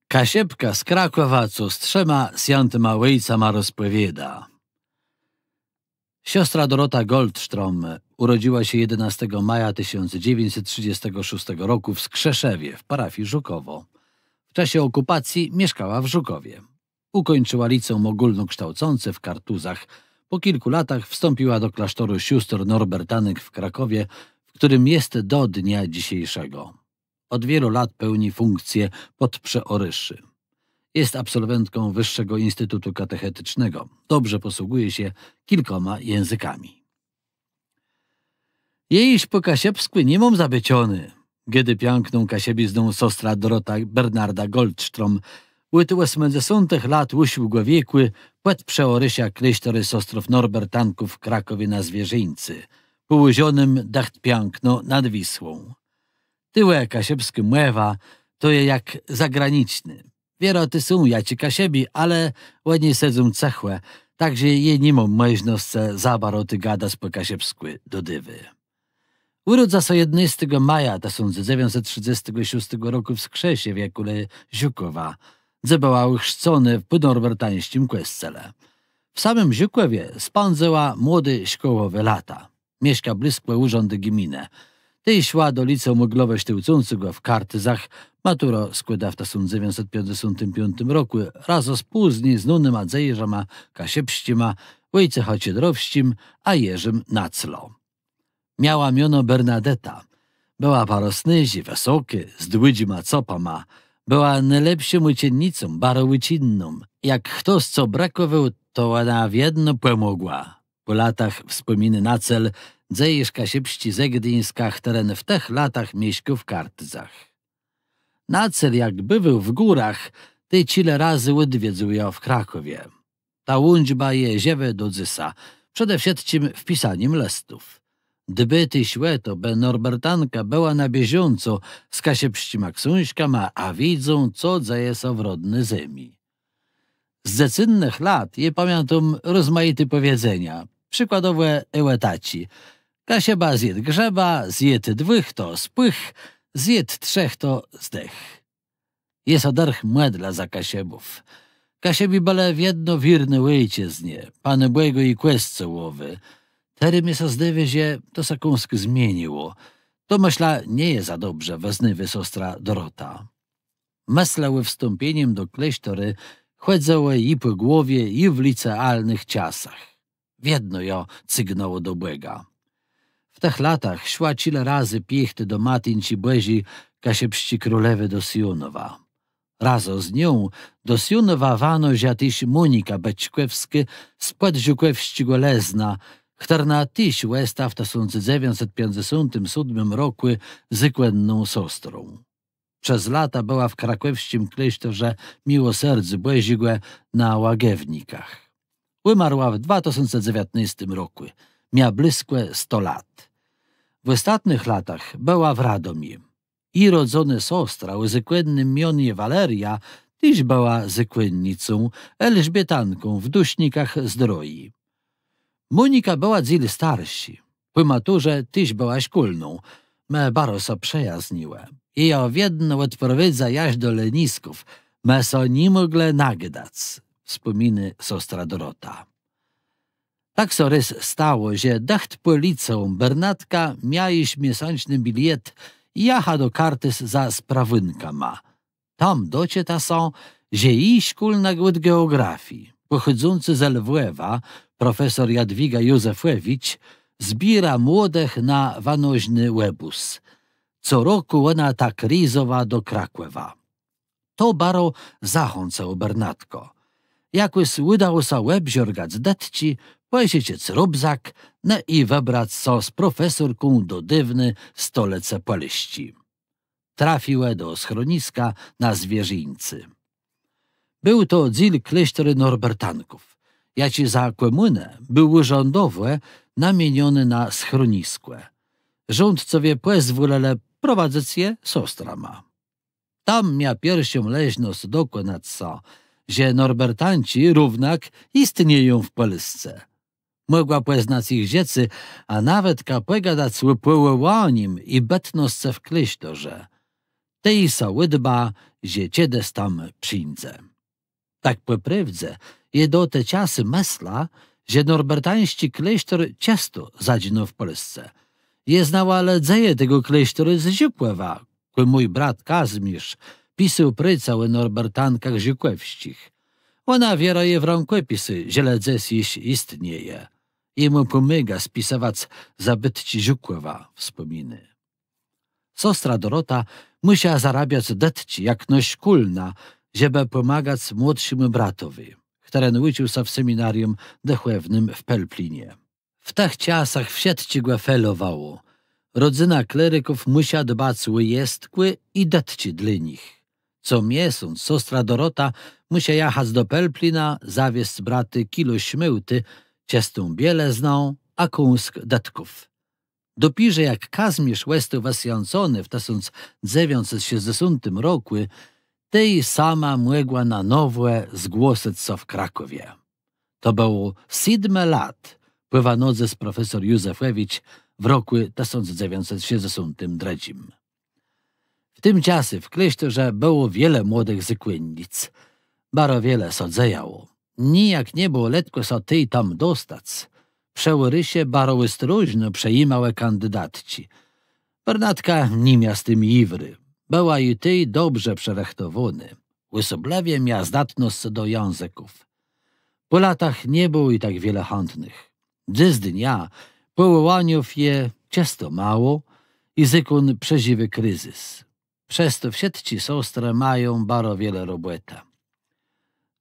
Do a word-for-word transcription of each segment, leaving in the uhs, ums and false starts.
Kaszëbka z Krakòwa, co z trzema swiãtima òjcama rozpòwiôda. Siostra Dorota Goldstrom urodziła się jedenastego maja tysiąc dziewięćset trzydziestego szóstego roku w Skrzeszewie, w parafii Żukowo. W czasie okupacji mieszkała w Żukowie. Ukończyła liceum ogólnokształcące w Kartuzach. Po kilku latach wstąpiła do klasztoru sióstr norbertanek w Krakowie, w którym jest do dnia dzisiejszego. Od wielu lat pełni funkcję podprzeoryszy. Jest absolwentką Wyższego Instytutu Katechetycznego. Dobrze posługuje się kilkoma językami. Jô jesz pò kaszëbskù ni móm zabëcóné, gôdô piãkną kaszëbizną sostra Dorota Bernarda Goldstrom, òd òsmëdzesątëch lat ùszłégò wiekù pòdprzeòrëszka klôsztoru sostrów norbertanków w Krakòwie na Zwierzyńcu, położonym dëcht piãkno nad Wisłą. Tuwò kaszëbskô mòwa to je jak zagranicznô. Wierã tu są jaczi Kaszëbi, ale òni sedzą cëchò, tak że jô ni móm mòżnoscë za baro tu gadac pò kaszëbskù, dodôwô. Ùrodza sã jednôstégò maja tësąc dzewiãcset trzëdzestégò szóstégò rokù w Skrzeszewie kòle Żukòwa, dze bëła òchrzcónô w pònorbertańsczim kòscele. W samim Żukòwie spãdzała młodé szkòłowé lata. Mieszka blëskò ùrzãdu gminë. Tej szła do liceùm òglowòsztôłcącégò w Kartuzach, maturã skłôda w tësąc dzewiãcset piãcdzesątim piątim rokù, razã z pózni znónyma dzejarzama kaszëbsczima, Wòjcechã Czedrowsczim a Jerzym Naclã. Miała miono Bernadeta. Bëła baro snôżô, wësokô, z dłudżima copama. Bëła nôlepszą ùczennicą, baro ùczinną. Jak chtos co brëkòwôł, to òna wiedno pòmògła. Pò latach wspòminô Nacel, dzejôrz kaszëbsczi ze Gduńska, chtëren w tëch latach mieszkôł w Kartuzach. Nacel, jak biwôł w górach, tej czile razy òdwiedzôł jã w Krakòwie. Ta łączba je żëwô do dzysô, przede wszëtczim w pisanim lëstów. Dbô téż ò to, bë norbertanka bëła na bieżąco z kaszëbsczima ksążkama a wiedzą, co dzeje sã w rodny zemi. Z dzecynnëch lat jô pamiãtóm rozmajité pòwiedzenia. Przikładowò ò taczé: Kaszëba zjôdł grzëba, zjôdł dwùch, to spùch, zjôdł trzech, to zdech. Je sã dërch mòdlã za Kaszëbów. Kaszëbi bëlë wiedno wiérny òjczëznie, Panu Bògù i Kòscołowi. Terô mie sã zdôwô, że to sã kąsk zmieniło. To, mëszlã, nie je za dobrze, wëznôwô sostra Dorota. Mëslë ò wstąpienim do klôsztoru chòdzëłë ji pò głowie ju w licealnëch czasach. Wiedno jã cygnãło do Bòga. W tëch latach szła czile razy piechti do Matinczi Bòżi Kaszëbsczi Królewë do Swiónowa. Razã z nią do Swiónowa wanoża téż Mònika Beczkòwskô z pòdżukòwsczégò Lezna, chtërna téż òsta w tësąc dzewiãcset piãcdzesątim sódmim rokù zôkònną sostrą. Przez lata bëła w krakòwsczim klôsztorze Miłoserdzô Bòżégò na Łagiewnikach. Ùmarła w dwa tësące dzewiãtnôstim rokù. Mia blëskò sto lat. W òstatnëch latach bëła w Radomiu. Ji rodzonô sostra ò zôkònnym mionie Waleriô téż bëła zôkònnicą, Elżbietanką w Dusznikach Zdroji. Mònika bëła dzél starszô. Pò maturze téż bëła szkólną. Më baro sã przëjazniłë. Jô jã wiedno òdprowôdza jaż do Lenisków. Më sã ni mòglë nagadac, wspòminô sostra Dorota. Tak sã rôz stało, że dëcht pò liceùm Bernatka mia jesz miesãczny biliet i jacha do Kartuz za sprawùnkama. Tam doczëta sã, że ji szkólnëk òd geògrafii, pòchòdzący ze Lwòwa, profesor Jadwiga Józefòwicz, zbiéra młodëch na wanożny òbóz. Co rokù òna tak rézowa do Krakòwa. To baro zachãcało Bernatkã. Jakòs ùdało sã òbżergac dëtczi, pòżëczëc rubzak, no i wëbrac sã z profesorką do dôwny stolëcë Pòlsczi. Trafiłë do schroniska na Zwierzyńcu. Béł to dzél klôsztoru norbertanków, jaczi za kòmùnë béł ùrzãdowò namieniony na schroniskò. Rządcowie pòzwòlëlë prowadzëc je sostrama. Tam mia pierszą leżnosc dokònac sã, że norbertanczi równak jistnieją w Pòlsce. Mògła pòznac jich żëcé, a nawetka pògadac ò pòwòłanim i bëtnoscë w klôsztorze. Tej sã ùdba, że czedës tam przińdze. Tak pò prôwdze, jô do te czasë mësla, że norbertańsczi klôsztór czësto zadżinął w Pòlsce. Jô znała le dzeje tegò klôsztoru z Żukòwa, kò mój brat Kazmiérz pisôł prôcã ò norbertankach żukòwsczich. Òna wierã je w rãkòpisu, żelë dzes jesz jistnieje. Jô mù pòmôgô spisëwac zabëtczi Żukòwa, wspòminë. Sostra Dorota mùsza zarabiac dëtczi jakno szkólnô, żebë pòmagac młodszémù bratowi, chtëren ùcził sã w seminarium dëchòwnym w Pelplinie. W tëch czasach wszëtczégò felowało. Rodzëna Kleryków mùsza dbac ò jestkù i dëtczi dlô nich. Co miesąc sostra Dorota mùsza jachac do Pelplina, zawiezc bratu kilo szmôłtë, czëstą bielëznã, a kąsk dëtków. Dopiérze jak Kazmiérz òstôł wëswiãcony w tësąc dzewiãcset szescdzesątim rokù, tej sama mògła na nowò zgłosëc sã w Krakòwie. To bëło sétmë lat pò wanodze z profesor Józefòwicz w rokù tësąc dzewiãcset szescdzesątim drëdżim. W tim czasu w klôsztorze bëło wiele młodëch zôkònnic. Baro wiele sã dzejało. Nijak nie bëło letkò sã tej tam dostac. Przë òrysie baro òstróżno przëjimałë kandidatczi. Bernatka ni mia z tim jiwru. Bëła ju tej dobrze przërëchtowónô. Òsoblëwie mia zdatnosc do jãzëków. Pò latach nie bëło ju tak wiele chãtnëch. Dzysdnia pòwòłaniów je czësto mało i zôkón przeżiwô krizys. Przez to wszëtczé sostrë mają baro wiele robòtë.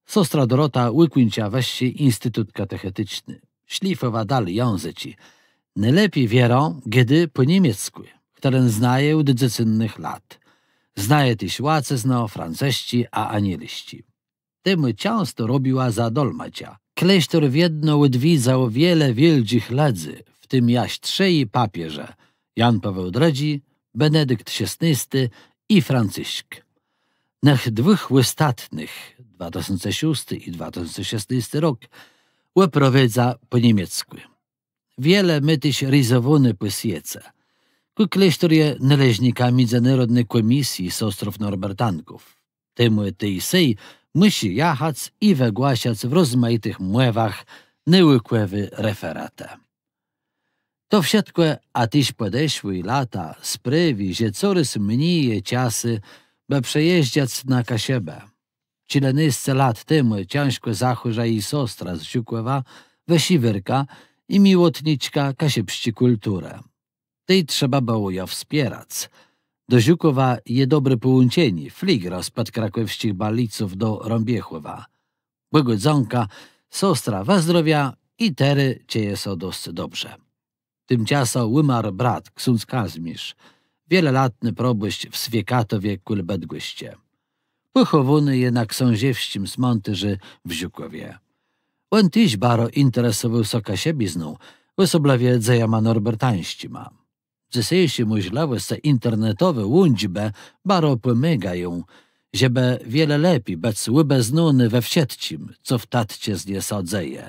Sostra Dorota ùkùńcza Wëższi Institut Katecheticzny. Szlifòwa dali jãzëczi. Nôlepi wierã gôdô pò niemieckù, chtëren znaje òd dzecynnëch lat. Znaje téż łacëznã, francësczi a anielsczi. Temù czãsto robiła za dolmacza. Klôsztór wiedno òdwidzôł wiele wiôldżich lëdzy, w tim jaż trzej papiéże: Jan Paweł drëdżi, Benedikt szesnôsti i Franciszk. Nëch dwóch òstatnëch, dwa tësące szósti i dwa tësące szesnôsti rok, òprowôdza pò niemieckù. Wiele mô téż rézowóné pò swiece. Kò klôsztór je nôleżnikã Midzënôrodny Kòmisji Sostrów Norbertanków. Temù tej sej mùszi jachac i wëgłaszac w rozmajitëch mòwach nôùkòwé referatë. To wszëtkò, a téż pòdeszłé lata, sprôwi, że corôz mni je czasu, bë przëjeżdżac na Kaszëbë. Czilenôsce lat temù cãżkò zachòrza ji sostra z Żukòwa, wësziwôrka i miłotniczka kaszëbsczi kùlturë. Tej trzeba bëło jã wspierac. Do Żukòwa je dobré pòłączenié fligrã spòd krakòwsczich Baliczów do Rãbiechòwa. Bògù dzãka, sostra wëzdrowia i terô czëje sã dosc dobrze. Timczasã ùmarł brat, ksądz Kazmiérz, wielelatny probòszcz w Swiekatowie kòl Bëdgòscë. Pòchòwóny je na ksãżewsczim smãtôrzu w Żukòwie. Òn téż baro interesowôł sã kaszëbizną, òsoblëwie dzejama norbertańsczima. Dzysészé mòżlëwòscë internetowé łączbë baro pòmôgają, żebë wiele lepi bëc òbeznóny we wszëtczim, co w tatczëznie sã dzeje.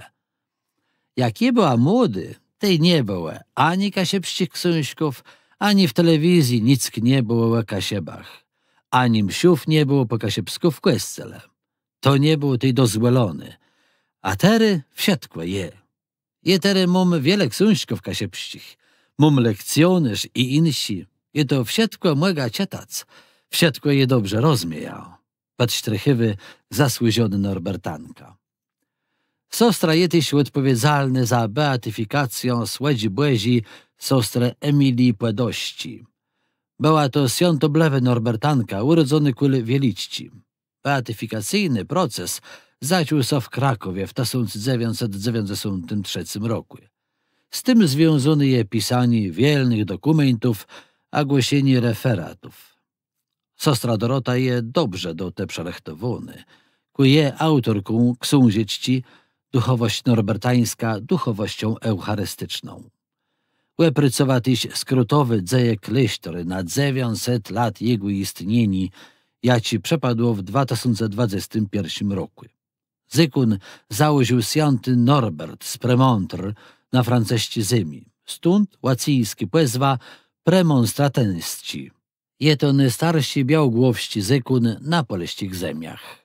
Jak jô bëła młodô, tej nie bëło ani kaszëbsczich ksążków, ani w telewizji nick nie bëło ò Kaszëbach, ani mszów nie bëło pò kaszëbskù w kòscele. To nie bëło tej dozwòloné. A terô wszëtkò je. Jô terô móm wiele ksążków kaszëbsczich. Móm lekcjonôrz i jinszé. Jô to wszëtkò mògã czëtac. Wszëtkò jô dobrze rozmiejã. Pòdsztrichiwô zasłużonô norbertanka. Sostra je téż òdpòwiedzalnô za beatifikacjã Słëdżi Bòżi sostrë Emilii Pòdowsczi. Bëła to swiãtoblëwô norbertanka, ùrodzonô kòl Wieliczczi. Beatifikacyjny proces zaczął sã w Krakòwie w tësąc dzewiãcset dzewiãcdzesątim trzecym rokù. Z tim związóné je pisanié wielnëch dokùmentów a głosenié referatów. Sostra Dorota je dobrze do te przërëchtowónô, kò je aùtorką ksążeczczi Duchowòsc norbertańskô duchowòscą eùcharisticzną. Òpracowa téż skrótowé Dzeje klôsztoru na dzewiãcset lat jegò jistnieniô, jaczé przepadło w dwa tësące dwadzestim pierszim rokù. Zôkón założił swiãti Norbert z Premontre na francësczi zemi. Stąd łacyńskô pòzwa premonstratańsczi. Je to nôstarszi biôłgłowsczi zôkón na pòlsczich zemiach.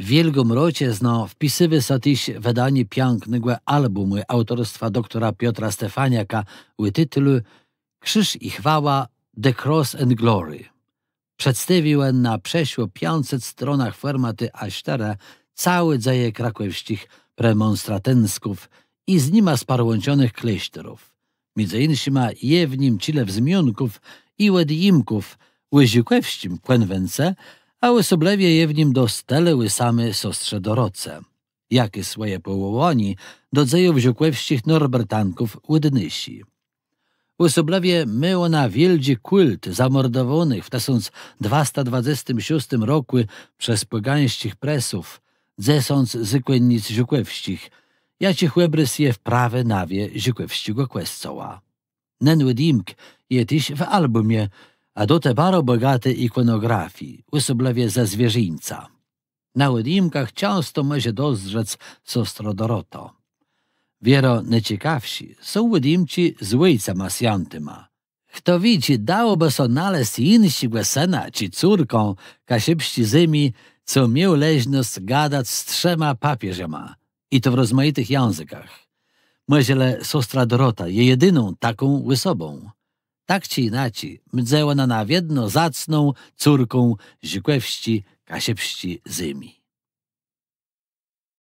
W wiôlgą roczëznã wpisywô sã téż wëdanié piãknégò albùmù aùtorstwa doktora Piotra Stefaniaka ò titlu Krziż i chwała, The Cross and Glory. Przedstôwiô òn na przeszło piãcset stronach fòrmatu A sztërë całé dzeje krakòwsczich premonstratensków i z nima sparłãczonëch klôsztorów. Midzë jinszima je w nim czile wzmiónków i òdjimków ò żukòwsczim kònwencë, a òsoblëwie je w nim dosc tëli ò sami sostrze Doroce, jak i swòje pòwòłanié do dzejów żukòwsczich norbertanków òdnôszô. Òsoblëwie mô òna wiôldżi kùlt zamòrdowónëch w tësąc dwasta dwadzestim szóstim rokù przez pògańsczich Presów dzesãc zôkònnic żukòwsczich, jaczich òbrôz je w prawi nawie żukòwsczégò kòscoła. Nen òdjimk je téż w albùmie, a do te baro bògati ikònògrafii, òsoblëwie ze Zwierzińca. Na òdjimkach czãsto mòże dozdrzec sostrã Dorotã. Wierã nôcekawszé są òdjimczi z òjcama swiãtima. Chto wié, czë dałobë sã nalezc jinszégò sëna czë córkã kaszëbsczi zemi, co miôł leżnosc gadac z trzema papiéżama, i to w rozmajitëch jãzëkach. Mòże le sostra Dorota je jediną taką òsobą. Tak czë jinaczi, mdze òna na wiedno zacną córką żukòwsczi kaszëbsczi zemi.